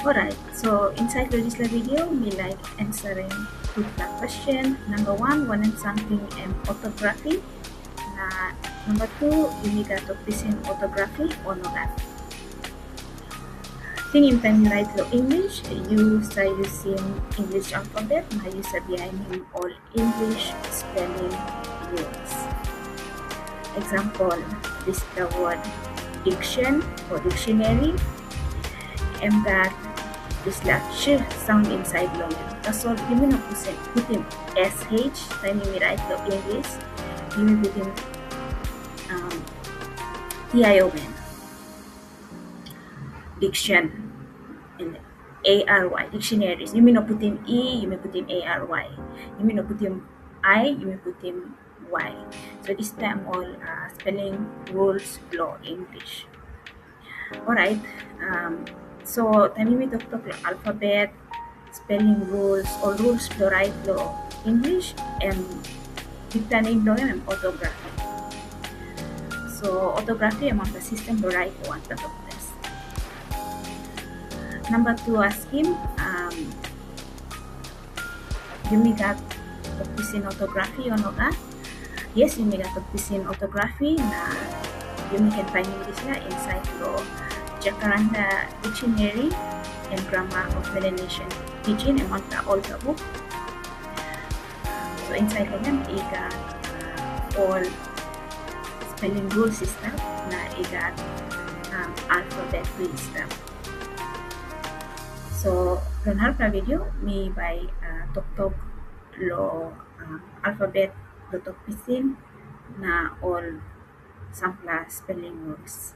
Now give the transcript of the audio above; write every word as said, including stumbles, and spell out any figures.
Alright, so insait long dispela video mi laik ansarem tupela question. Namba wan, wanem samting em orthografi? Na namba tu, yumi gat tok pisin orthografi o nogat? Tingim taim yu rait long English, yu sa yusim English alfabet na yu sa bihainim ol English spelling rules. Example, dispela word diction o dictionary, em gat dispela sh sound insait long em. Tasol yumi no pusim, putim sh taim yumi rait long English, yumi putim um, T I O N. Diction. And A R Y, dictionaries. Yumi no putim E, yumi putim A R Y. Yumi no putim I, yumi putim Y. So dispela em ol uh, spelling rules long English. Alright, um, so taim yumi toktok long alfabet, spelling rules, ol rules bilong rait long English, em bikpela nem bilong em em orthografi. So orthografi em wanpela sistem bilong rait long wanpela tok ples. Namba tu askim, um, yumi gat tok pisin orthografi o nogat? Yes, yumi gat tok pisin orthografi, na yumi ken painim dispela insait long Jacaranda Dictionary and Grammar of Melanesian Pidgin, em wanpela olpela buk. So insait long em i gat uh, ol spelling rules i stap, na i gat um, alfabet tu i stap. So long narapela video mi bai uh, toktok long uh, alfabet, long tok pisin, na ol sampela spelling rules.